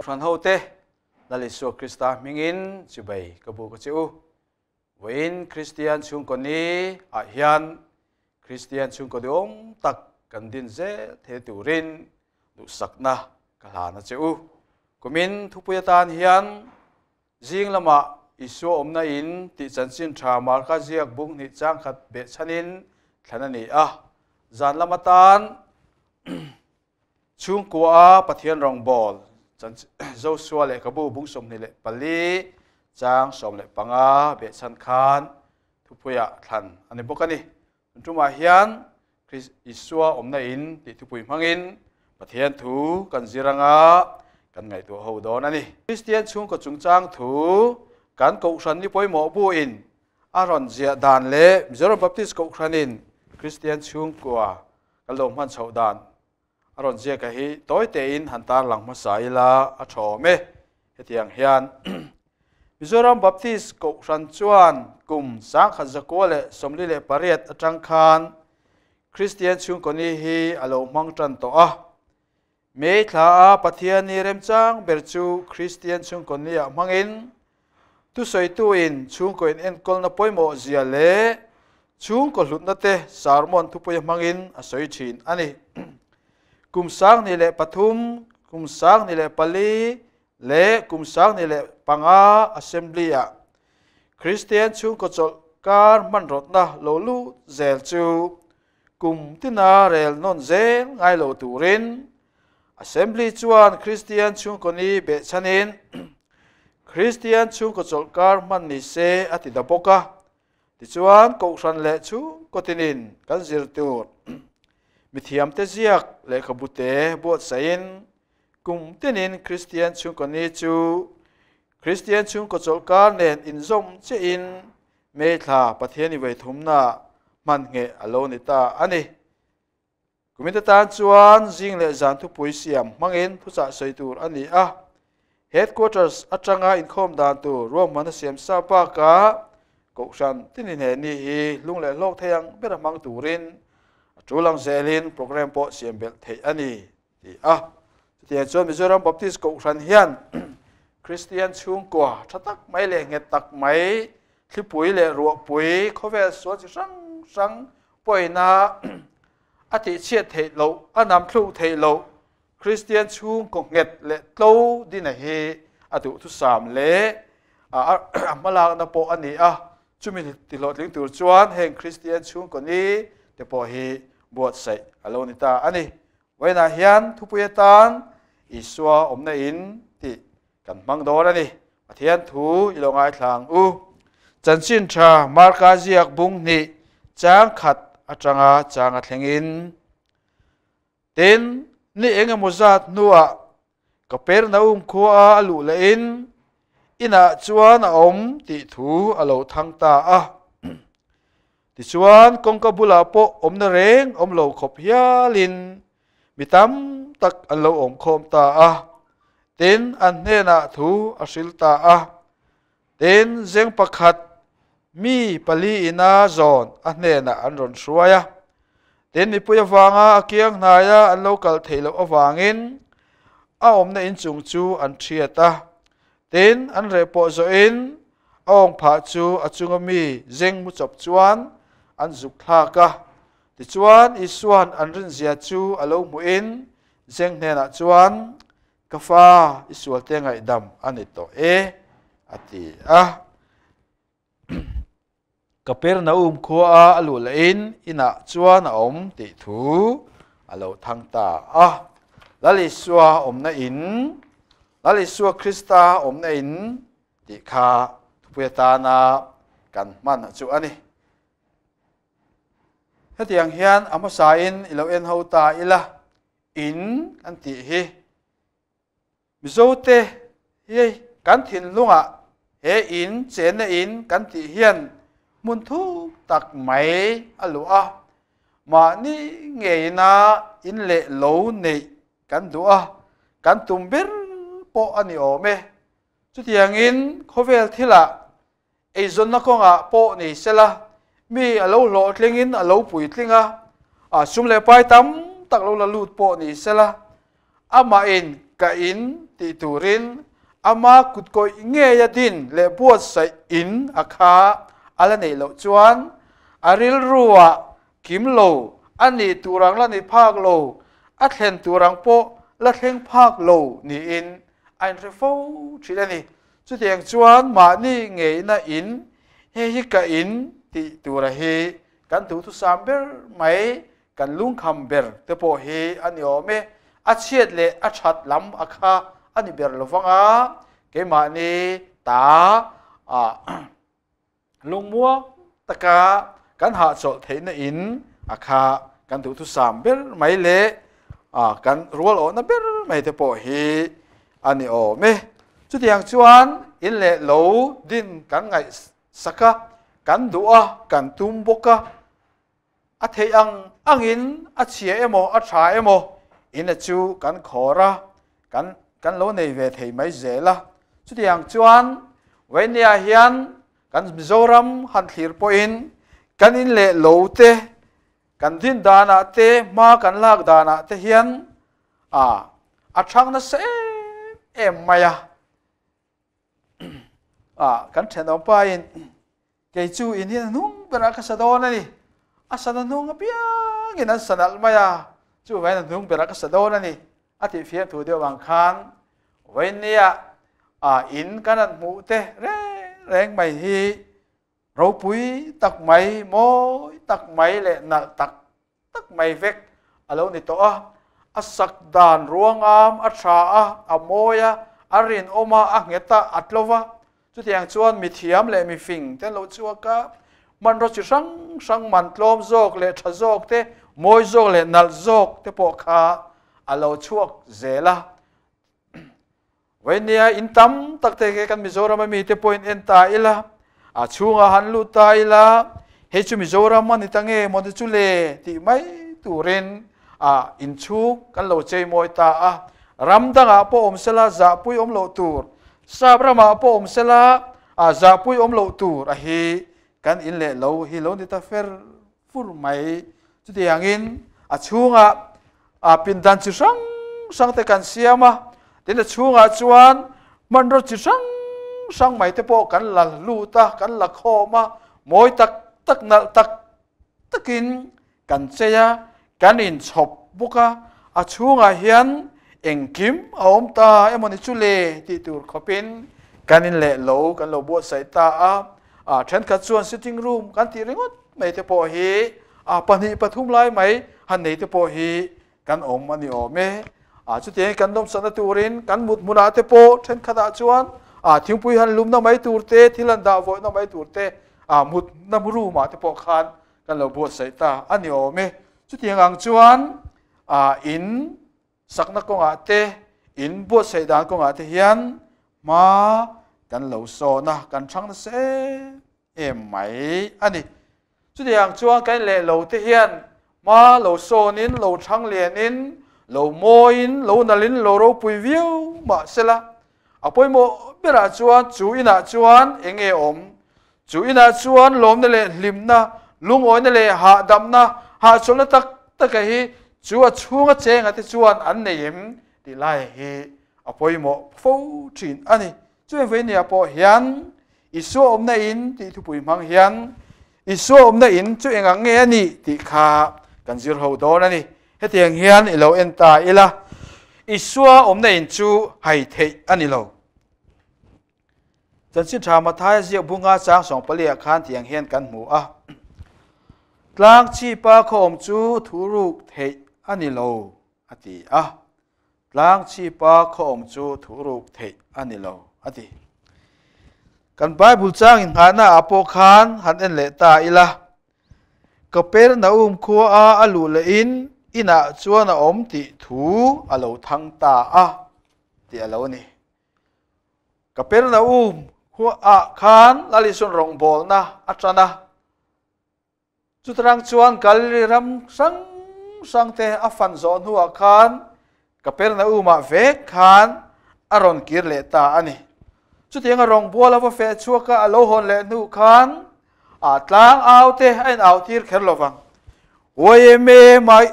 Kohhran hote, Lal Isua Krista hmingin chibai ka buk a che u. Vawiin Kristian chhungkaw ni ah hian Kristian chhungkaw duhawm tak kan din zel thei turin duhsakna ka hlan a che u. Kumin thupui atan hian zing lamah Isua awmna in tih chanchin tha Marka ziak bung hnih chang khat behchhanin thlan a ni a. Zan lam atan Chhungkua a Pathian rawngbâwl Josua lehkhabu bung 24 chang 15 behchhan khan thupuiah thlan a ni bawk a ni. Tun ṭumah hian Isua awmna in tih thupui hmangin Pathian thu kan zir anga kan ngaihtuah ho dawn a ni. Kristian chhungkaw chungchang thu kan Kohhran ni pawimawh buin a rawn ziah dan leh Mizoram Baptist Kohhranin Kristian chhungkua Kan lo hman chhoh dan a rawn ziak a hi tawi tein han tarlang hmasa ila a tha awm e. Hetiang hian Mizoram Baptist Kohhran chuan kum 1948 atang khan Kristian chhungkaw ni hi a lo hmang tan tawh a. May thla a Pathian ni remchang ber chu Kristian chhungkaw ni ah hmangin Thusawitu-in chhungkaw in enkawlna pawimawh zia leh chhungkaw hlutna te sermon thupui hmangin a sawi thin a ni. Kum 2003, kum 2004 leh kum 2005 Assembly-ah Kristian chhungkaw chawlh kar hmanrawtna lo lut zel chu kum tina rel nawn zel ngai lo turin Assembly chuan Kristian chhungkaw ni behchhanin Kristian chhungkaw chawlhkar hman ni se a ti da bawk a. Tichuan, Kohhran leh chhungkaw tinin kan zir tur mithiamte ziak lehkhabute buatsaihin kum tinin Kristian chhungkaw ni chu Kristian chhungkaw chawlhkar nen inzawm chiahin May thla Pathian i vaithumnaah hman ngheh a lo ni ta a ni. Kumite tan chuan zing leh zan thupui siam hmangin thuchah sawi tur a ni a. Headquarters atanga inkhawm dan tur ruahmanna siam sa bakah Kohhran tinin he ni hi hlung leh hlawk thei ang bera hmang turin a tul ang zelin programme pawh siam belh theih a ni ti a. Chutiang chuan Mizoram Baptist Kohhran hian Kristian chhungkua tha tak mai leh nghet tak mai thlipui leh ruahpui khawvel sual chi hrang hrang Pawina a tihchhiat theih loh, a nam thluk theih loh, Kristian chhungkaw nghet leh tlo dina hi a duhthusam leh a hmalakna pawh a ni a. Chumi tihlawhtling tur chuan heng Kristian chhungkaw ni te pawh hi buatsaih a lo ni ta a ni. Vawiinah hian thupui atan Isua awmna in tih Kan hmang dawn a ni. Pathian thu i lo ngaithla ang u. Chanchin tha Marka ziak bung hnih chang khat atanga chang a thlengin. Tin, ni eng emaw zat hnuah Kapernaum khua a a luh lehin inah chuan a awm tih thu a lo thang ta a. Tichuan, kawngka bulah pawh awmna reng awm lo khawp hialin Mi tam tak an lo awm khawm ta a, tin an hnenah thu a hril ta a. Tin, zeng pakhat mi pali ina zawn a hnenah an rawn hruai a. Tin, mipui avanga a kiang hnaia an lo kal theih loh avangin a awmna inchung chu an thiat a. Tin, an reh pawh zawhin a awng phah chu a chunga mi zeng mu chawp chuan an zuk thlak a. Tichuan, Isua'n an rinzia chu a lo hmuhin Zeng hnenah chuan, Ka fa, i sualte ngaihdam a ni tawh e, a ti a. Kapernaum khua a luh lehin inah chuan a awm tih thu a lo thang ta a. Lal Isua awmna in, Lal Isua Krista awmna in tih kha thupui atana kan hman chu a ni. Hetiang hian a hmasain i lo en ho ta ila, in kan tih hi Mizote hi kan thinlungah he in chenna in kan tih hian hmun thuk tak mai a luh a, mahni ngeina in leh lo neih kan duh a, kan tum ber pawh a ni awm e. Chutiangin khawvel thilah Eizawnna kawngah pawh nei sela, mi a lo hlawhtlingin a lo puitling a, a sum leh pai tam tak lo la lut pawh ni sela, amahin ka in tih turin ama kutkawih ngeia din leh buatsaih in a kha a la neih loh chuan a rilruah kim lo a nih tur ang la ni phak lo, a thlen tur ang pawh la thleng phak lo niin a inhre fo thin a ni. Chutiang chuan mahni ngeina in hei hi ka in tih tura hi kan duhthusam ber mai Kan lungkham ber te pawh hi a ni awm e, a chhiat leh a that lam a kha a ni ber lo vang a, keimahni ta ah lungmuang taka kan hahchawlh theihna in a kha kan duhthusam ber mai leh kan rual awhna ber mai te pawh hi a ni awm e. Chutiang chuan in leh lo din kan ngaihsak a, kan duh a, kan tum bawk a, A theih ang angin a chhia emaw a tha emaw ina chu kan khawr a, kan kan lo nei ve thei mai zel a. Chutiang chuan Vainia hian kan Mizoram han thlir pawhin kan in leh lo te, kan din danah te, hma kan lak danah te hian a a thang nasa em em mai a. A kan thenawm pain Kei chu in hi a hnung berah ka sa dawn a ni. A sana hnung apiangin an sa nalh mai a, chuvangin a hnung berah ka sa dawn a ni a tih fiam thu deuh ang khan vawinia a in kan han hmuh te reng reng mai hi ropui tak mai, mawi tak mai leh nalh tak tak mai vek a lo ni tawh a. A sak dan ruangam a tha a, a mawi a, a rinawm a, a nghet a, a tlo va. Chutiang chuan mi thiam leh mi fing te an lo chhuak a, hmanraw chi hrang hrang man tlawm zawk leh tha zawk te, mawi zawk leh nalh zawk te pawh kha a lo chhuak zel a. Vainia in tam tak te khi kan Mizoram a mite pawhin en ta ila, a chhungah han lut ta ila, hei chu Mizoram a ni ta nge maw ni chu le tih mai turin a inchhung kan lo chei mawi ta a. Ram dangah pawh awm sela zahpui awm loh tur, sap ramah pawh awm sela a zahpui awm loh tur a hi kan in leh lo hi lo ni ta fer fur mai. Chutiangin a chhungah a pindan chi hrang hrang te kan siam a, tin a chhungah chuan hmanraw chi hrang hrang mai te pawh kan la lut a, kan la khawm a, mawi tak tak nalh tak takin kan chei a, kan inchhawp bawk a, a chhungah hian engkim a awm ta emaw ni chu le tih tur khawpin kan in leh lo kan lo buatsaih ta a, a thenkhat chuan sitting room kan tih ringawt mai te pawh hi a pahnih pathum lai mai han nei te pawh hi kan awm a ni awm e. A chutiangin kan nawmsakna turin kan mut hmunah te pawh thenkhatah chuan a thingpui han lumna mai tur te, thil han dah vawihna mai tur te, a mutna room ah te pawh khan kan lo buatsaih ta a ni awm e. Chutiang ang chuan a in Sakna kawngah te, in buatsaih dan kawngah te hian hma kan lo sawn a, kan chhang nasa em em mai a ni. Chutiang chuan kan leh lo te hian hma lo sawnin, lo chhang lianin, lo mawiin, lo nalhin, lo ropui viau mah sela, a pawimawh berah chuan chu inah chuan eng nge awm? Chu inah chuan lawmna leh hlimna, lungawina leh hahdamna, hahchawlhna tak taka hi chu a chhunga chenga te chuan an nei em tih lai hi a pawimawh fo thin a ni. Chuvang veinia pawh hian Isua awmna in tih thupui hmang hian Isua awmna in chu engang nge a nih tih kha kan zir ho dawn a ni. Hetiang hian i lo en ta ila, Isua awmna in chu hai theih a ni lo. Chanchin tha Mathaia ziak bunga chang sawngpali ah khan tiang hian kan hmu a, Tlang chhipa khaw awm chu thuruk theih a ni lo, a ti a. Tlang chhipa khaw awm chu thuruk theih a ni lo, a ti. Kan Bible chang inngahna ah pawh khan han en leh ta ila, Kapernaum khua a a luh leh in inah chuan a awm tih thu a lo thang ta a, tih a lo ni. Kapernaum khua ah khan Lal Isuan rawngbawlna a tan a, chutarang chuan Galili ram hrang hrang te a fan zawh hnuah khan Kapernaum ah vek khan a rawn kir leh ta a ni. Chutianga rawngbawla va feh chhuak a a lo hawn leh hnu khan a tlang au te a in au tir kher lo vang. YMA mai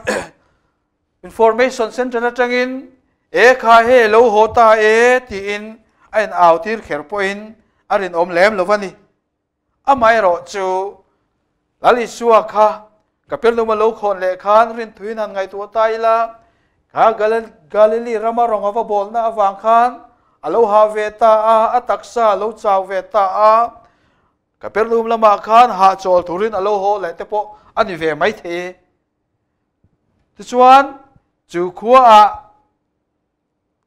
Information Center atangin E kha hei lo haw ta e tiin a in au tir kher pawhin a rinawm lem lo va ni. Amaherawh chu Lal Isua kha Kapernaum a lo khawn leh khan rinthuin han ngaihtuah ta ila, kha Galili rama rawng a va bawlna avang khan a lo hah ve ta a, a taksa a lo chau ve ta a, Kapernaum lamah khan hahchawl turin a lo haw leh te pawh a ni ve maithei e. Tichuan, chu khuaah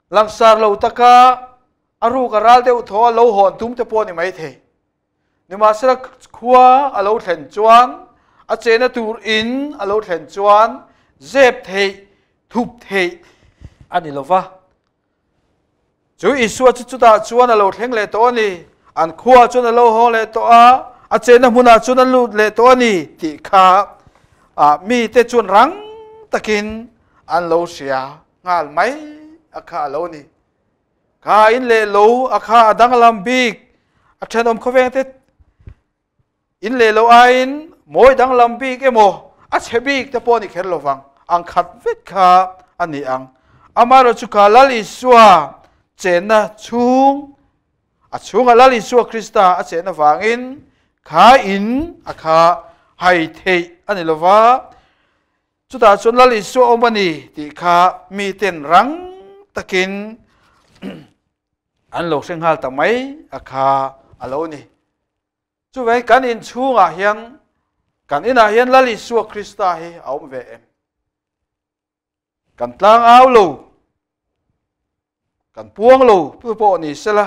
langsar lo taka a ruk a ral deuh thaw a lo hawn tum te pawh a ni maithei. Nimahsela khua a lo thlen chuan, a chehna tur in a lo thlen chuan zep theih, thup theih a ni lo va. Chu Isua chu chutah chuan a lo thleng leh tawh a ni, an khuaah chuan a lo haw leh tawh a, a chenna hmunah chuan a lut leh tawh a ni tih kha mite chuan rang takin an lo hria nghal mai a kha a lo ni. Kha in leh lo a kha a danglam bik, a thenawm khawvengte In leh lo aiin mawi danglam bik emaw a chhe bik te pawh a ni kher lo vang, ang khat vek kha a ni ang. Amaherawhchu kha Lal Isua chenna chhung, a chhunga Lal Isua Krista a chenna vangin kha in a kha hai theih a ni lo va, chutah chuan Lal Isua awm a ni tih kha miten rang takin an lo hre nghal ta mai a kha a lo ni. Chuvangin kan inchhungah hian, kan inah hian Lal Isua Krista hi a awm ve em? Kan tlang au lo, kan puang lo tu pawh ni sela,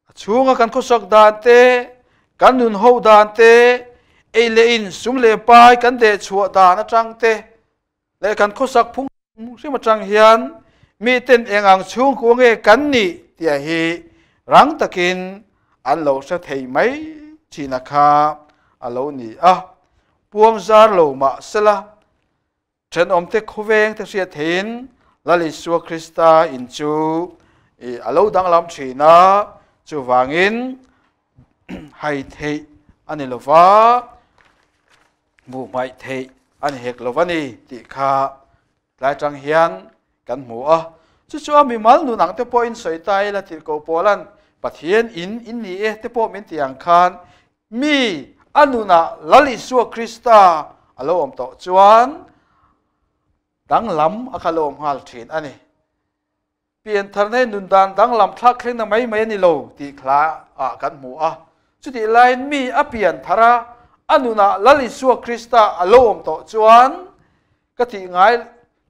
a chhunga kan khawsak dan te, kan nun ho dan te, ei leh in sum leh pai kan deh chhuah dan atang te, leh kan khawsak phung hrim atang hian miten eng ang chhungkua nge kan nih tih hi rang takin an lo hre thei mai thin a kha a lo ni a. Puang zar lo mah sela, thenawmte khawveng te hriat theiin Lal Isua Krista in chu a lo danglam thin a, chuvangin hai theih a ni lova. Hmuh hmaih theih a ni hek lo a ni tih kha tlai tang hian kan hmu a. Chu chu a mimal nun ang te pawhin sawi ta ila tirhkoh Paula'n Pathian in in ni e te pawh min tih ang khan mi a nunah Lal Isua Krista a lo awm tawh chuan danglam a kha lo awm nghal thin a ni. Piantharna hi nun dan danglam thlak thlengna mai mai a ni lo tih hla ah kan hmu a. Chutih laiin mi a pianthar a, a nunah Lal Isua Krista a lo awm tawh chuan ka tih ngai,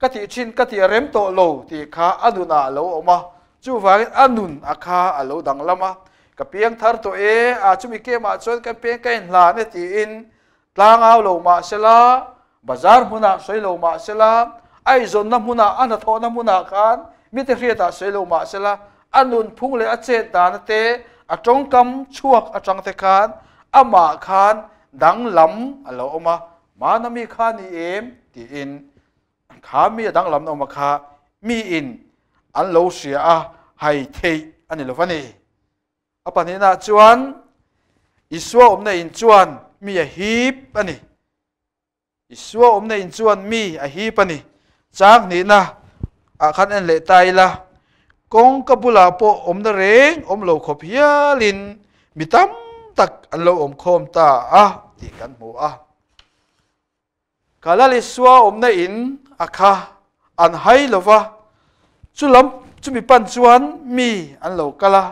ka tih thin, ka tih a rem tawh lo tih kha a nunah a lo awm a. Chuvangin a nun a kha a lo danglam a. Ka piangthar tawh e, a chumi kemah chuan ka piang ka inhlan e tiin Tlangau lo mah sela, bazar hmunah sawi lo mah sela, a eizawnna hmunah, a hnathawhna hmunah khan mite hriatah sawi lo mah sela, a nunphung leh a chet dana te, a tawngkam chhuak atang te khan amah khan danglam a lo awm a, Mana mi kha ni em? tiin kha mi a danglam na awm a kha miin an lo hria a, hai theih a ni lo va ni. A pahnihnaah chuan Isua awmna in chuan mi a hip a ni. Isua awmna in chuan mi a hip a ni. Chang hnihna ah khan en leh ta ila, kawngka bulah pawh awmna reng awm lo khawp hialin mi tam tak an lo awm khawm ta a tih kan hmu a. Ka Lal Isua awmna in a kha an hai lo va, chu lam chumi pan chuan mi an lo kal a,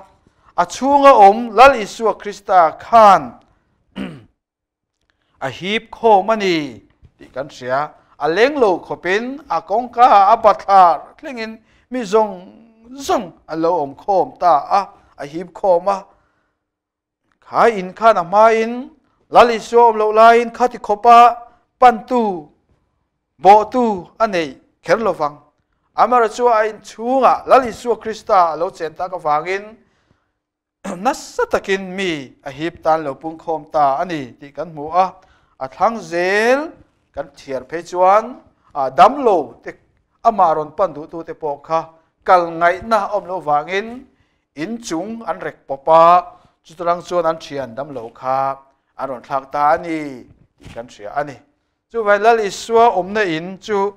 a chhunga awm Lal Isua Krista khan a hip khawm a ni tih kan hria. A leng lo khawpin a kawngka a bathlar thlengin mi zawng zawng an lo awm khawm ta a, a hip khawm a. Kha in khan a hmain Lal Isua awm loh laiin khati khawpa pantu, bawhtu a nei kher lo vang. Amaherawhchu chu a in chhungah Lal Isua Krista a lo chen tak avangin nasa takin mi a hip tan lo pungkhawm ta a ni tih kan hmu a. A thlang zel kan thiar phei chuan damlo te amah rawn pan duhtute pawh kha kal ngaihna a awm loh vangin In chung an rek pawp a, chutarang chuan an thian dam lo kha an rawn thlak ta a ni tih kan hria a ni. Chuvai Lal Isua awmna in chu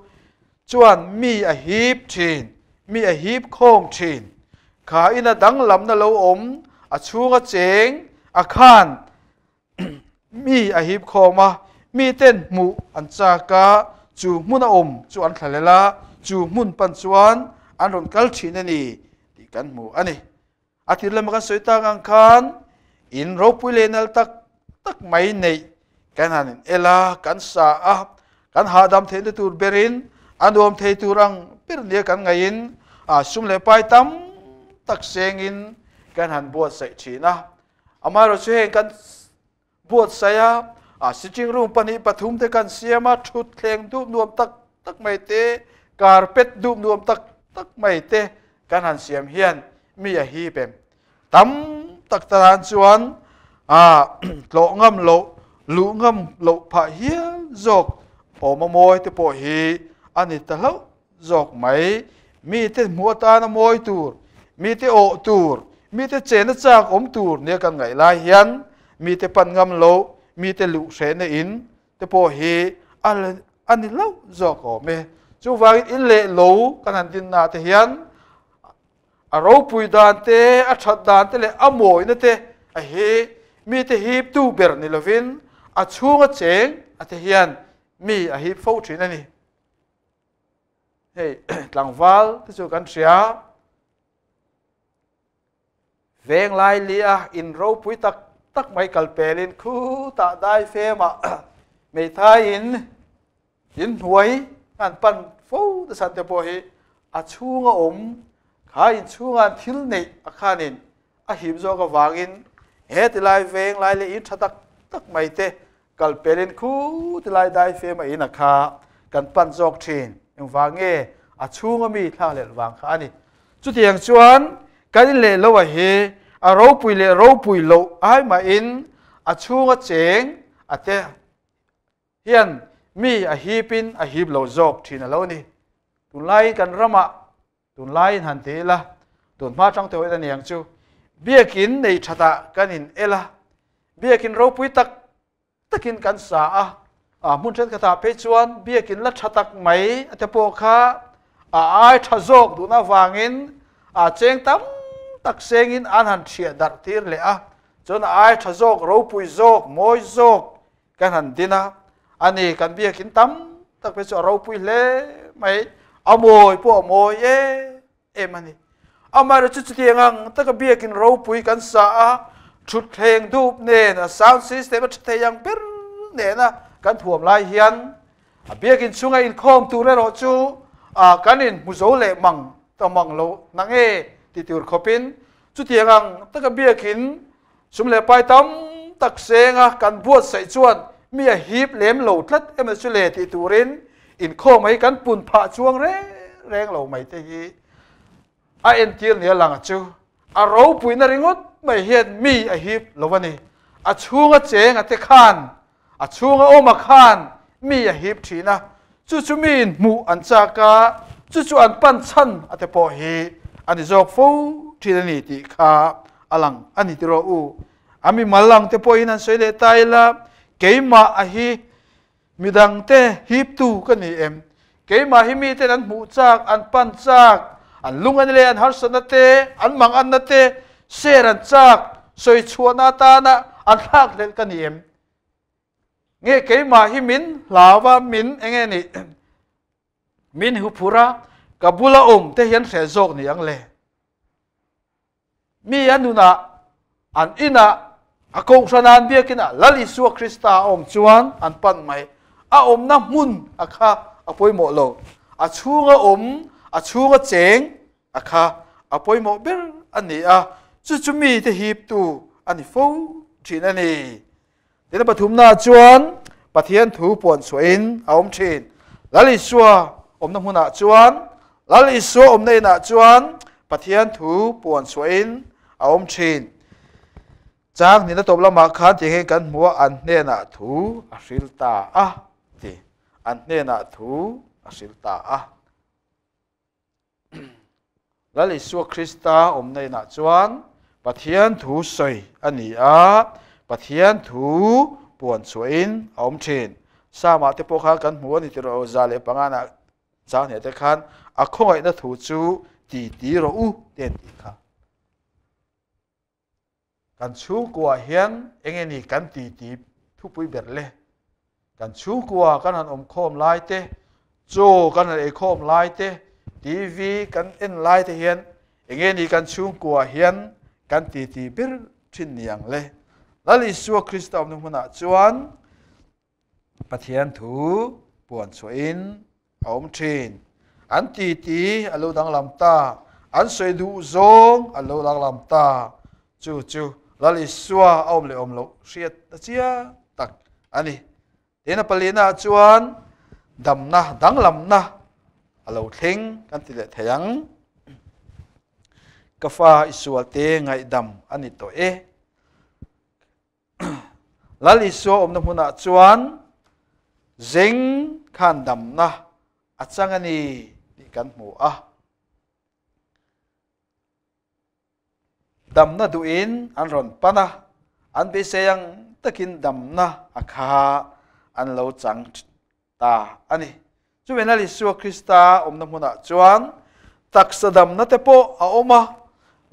chuan mi a hip thin. mi a hip khawm thin. Kha ina danglamna lo awm a chhunga cheng a khan mi a hip khawm a, mi ten hmuh an chak a, chu hmun a awm chu an thlalel a, chu hmun pan chuan an rawn kal thin a ni tih kan hmu a ni. A tir lama kan sawi tak ang khan in ropui leh nal tak tak mai neih kan han in el a, kan sa a, kan hahdam theihna tur berin a nuam thei tur ang ber nia kan ngaihin a sum leh pai tam tak sengin kan han buatsaih thin a. Amaherawhchu chu heng kan buatsaih a, a sitting room pahnih pathum te kan siam a, thutthleng dup nuam tak tak mai te, carpet dup nuam tak tak mai te kan han siam hian mi a hip em? Tam tak tan chuan a tlawh ngam loh, luh ngam loh phah hial zawk awm a mawi te pawh hi a ni ta hlauh zawk mai. Mite hmuh atana mawi tur, mite awh tur, mite chena chak awm tur nia kan ngaih lai hian mite pan ngam loh, mite luh hrehna in te pawh hi a ni hlauh zawk awm e. Chuvangin in leh lo kan han dinna te hian a ropui dan te, a that dan te leh a mawina te a hi mite hiptu ber ni lovin a chhunga cheng a te hian mi a hip fo thin a ni. Hei tlangval te chu kan hria veng lai li a in ropui tak tak mai kal pelin khu tah dai fema meithai in in hnuai an pan fo te san te pawh hi a chhunga awm kha in chhunga an thil neih a khanin a him zawk avangin he tilai veng lai leh in tha tak tak mai te Kal pelin khu tilai dai fem a in a kha kan pan zawk thin. Engvang nge a chhung a mi thlakhlelh vang kha a ni. Chutiang chuan kan in leh lo a hi a ropui leh ropui loh ai mahin a chhung a cheng a te hian mi a hip in a hip lo zawk thin a lo ni. Tunlaiin kan ramah Tunlaiin han ti ila, tun hma tang tawhin a niang chu, biakin nei thatah kan in el a, biakin ropui tak takin kan sa a, a hmun thenkhatah phei chuan biakin la tha tak mai a te pawh kha a ai tha zawk duhna avangin a cheng tam tak sengin an han thiah darh tir leh a, chuan a ai tha zawk, ropui zawk, mawi zawk kan han din a, ani kan biakin tam tak phei chu a ropui hle mai, a mawi pawh a mawi em em a ni. Amaherawhchu chu chutiang ang taka biakin ropui kan sa a, thutthleng dup nen a sound system a tha thei ang ber nena kan thuam lai hian a biakin chhunga inkhawm tur erawh chu a kan inhmu zo leh mang ta mang lo na nge ti tur khawpin chutiang ang taka biakin Sum leh pai tam tak senga kan buatsaih chuan mi a hip lem lo tlat emaw chu le tih turin inkhawm hi kan pun phah chuang reng reng lo mai te hi a entir nia lang chu a ropuina ringawt mai hian mi a hip lo a ni. A chhunga chenga te khan, a chhunga awma khan mi a hip thin a, chu chu miin hmuh an chak a, chu chu an pan chhan a te pawh hi a ni zawk fo thin a ni tih kha a lang a ni tiraw u. A mi mal ang te pawhin an sawi leh ta ila, keimah a hi midangte hiptu ka ni em? Keimah hi miten an hmuh chak, an pan chak, an lung an leh an harsatna te, an manganna te, ser an chak, sawi chhuahna atana an thlakhlelh ka ni em? Nge keimah hi min hlau a, min eng nge ni, min huphurh a, ka bula awm te hian hreh zawk ni ang le? Mi a nunah, an inah, a kohhranah an biakinah Lal Isua Krista a awm chuan an pan mai. A awmna hmun a kha a pawimawh lo. A chhunga awm, a chhunga cheng a kha a pawimawh ber a ni a, chu chu mite hiptu a ni fo thin a ni. Tin, pathumnaah chuan Pathian thu puan chhuahin a awm thin. Lal Isua awmna hmunah chuan, Lal Isua awmna inah chuan Pathian thu puan chhuahin a awm thin. Chang hnihna tawp lamah khan ti hian kan hmu a, an hnenah thu a hril ta a ti. An hnenah thu a hril ta a. Lal Isua Krista awmna inah chuan Pathian thu sawi a ni a, Pathian thu puan chhuahin a awm thin. Psalm-ah te pawh khan kan hmu a ni tih rawh 105 na chang hne te khan a khawngaihna thu chu Ti ti rawh u te an tih kha. Kan chhungkuaah hian eng nge ni kan ti ti thupui ber le? Kan chhungkua kan han awm khawm lai te, chaw kan han ei khawm lai te, TV kan en lai te hian eng nge ni kan chhungkuaah hian kan ti ti ber thin ni ang le? Lal Isua Krista awmna hmunah chuan Pathian thu puan chhuahin a awm thin. An titi a lo danglam ta, an sawi duh zawng a lo danglam ta. Chu chu Lal Isua a awm leh awm loh hriat a chiang tak a ni. Tin a palinaah chuan damna danglamna a lo thleng kan ti leh thei ang. Ka fa i sualte ngaihdam a ni tawh e. Lal Isua awmna hmunah chuan zeng khan damna a chang a ni tih kan hmu a. Damna duhin an rawn pan a, an beisei ang takin damna a kha an lo chang ta a ni. Chumi Lal Isua Krista awmna hmunah chuan taksa damna te pawh a awm a,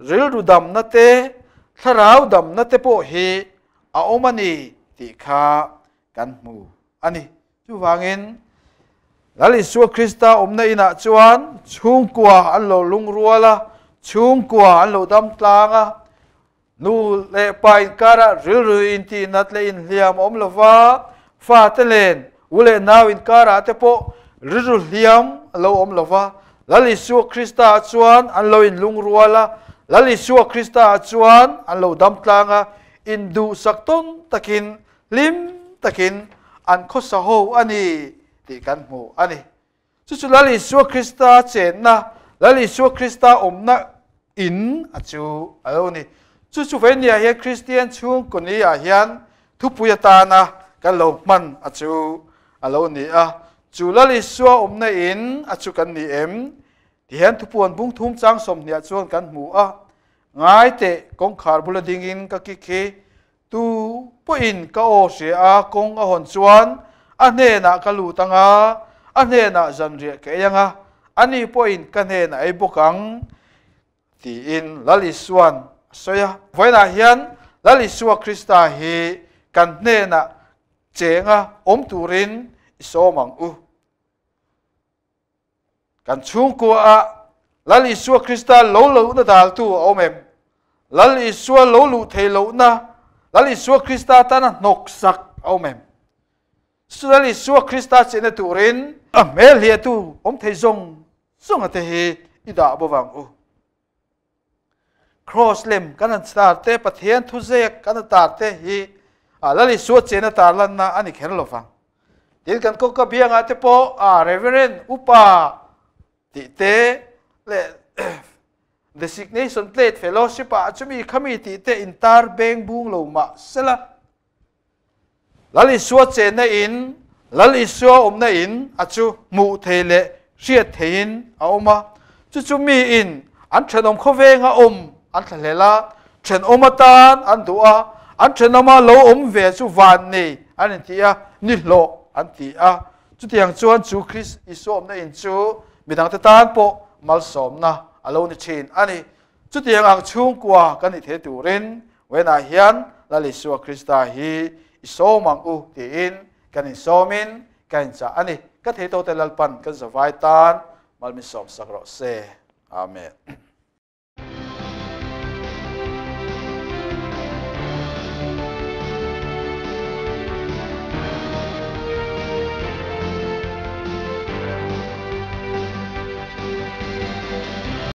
rilru damna te, thlarau damna te pawh hi a awm a ni tih kha kan hmu a ni. Chuvangin Lal Isua Krista awmna inah chuan chhungkua an lo lungrual a, chhungkua an lo dam tlang a, Nu leh pa inkarah rilru intihnat leh inhliam a awm lo va, fate len, u leh nau inkarah te pawh rilru hliam a lo awm lo va. Lal Isua Kristaah chuan an lo inlungrual a, Lal Isua Kristaah chuan an lo dam tlang a, induhsak tawn takin, hlim takin an khawsa ho a ni tih kan hmu a ni. Chu chu Lal Isua Krista chenna, Lal Isua Krista awmna in a chu a lo ni. Chu chu veinia hian Kristian chhungkaw ni ah hian thupui atana kan lo hman a chu a lo ni a. Chu Lal Isua awmna in a chu kan ni em? Ti hian thupuan bung thum chang 20 ah chuan kan hmu a. Ngai teh kawngkhar bula dingin ka kik hi Tu pawhin ka aw hria a, kawng a hawn chuan a hnenah ka lut ang a, a hnenah zanriah ka ei ang a, ani pawhin ka hnenah ei bawk ang, tiin Lal Isua'n a sawi a. Vawiinah hian Lal Isua Krista hi kan hnenah chenga awm turin i sawm ang u. Kan chhungkuaah Lal Isua Krista lo lohna daltu a awm em? Lal Isua lo luh thei lohna, Lal Isua Krista tana hnawksak a awm em? Chu Lal Isua Krista chenna turin a hmel hliahtu awm thei zawng zawnga te hi i dah bo vang u. Cross lem kan han tar te, Pathian thuzek kan han tar te hi a Lal Isua chena tar lanna a ni kher lo vang. Tin kan kawngka biangah te pawh a Reverend Upa tih te leh designation plate fellowship ah chumi khami tih te intar beng bung lo mah sela. Lal Isua chenna in, Lal Isua awmna in a chu hmuh thei leh hriat theihin a awm a. Chu chu mi in an thenawm khawvenga awm an thlahlel a, thenawm atan an duh a, an thenawma lo awm ve chu van nei an inti a, ni hlawh an ti a. Chutiang chuan chu Krist Isua awmna in chu midangte tan pawh malsawmna a lo ni thin a ni. Chutiang ang chhungkua kan nih thei turin Wenah hian Lal Isua Krista hi i sawm ang u tiin kan insawmin kan inchah a ni. Ka theitawte Lalpan kan zavai tan mal min sawmsak rawh se. Amen.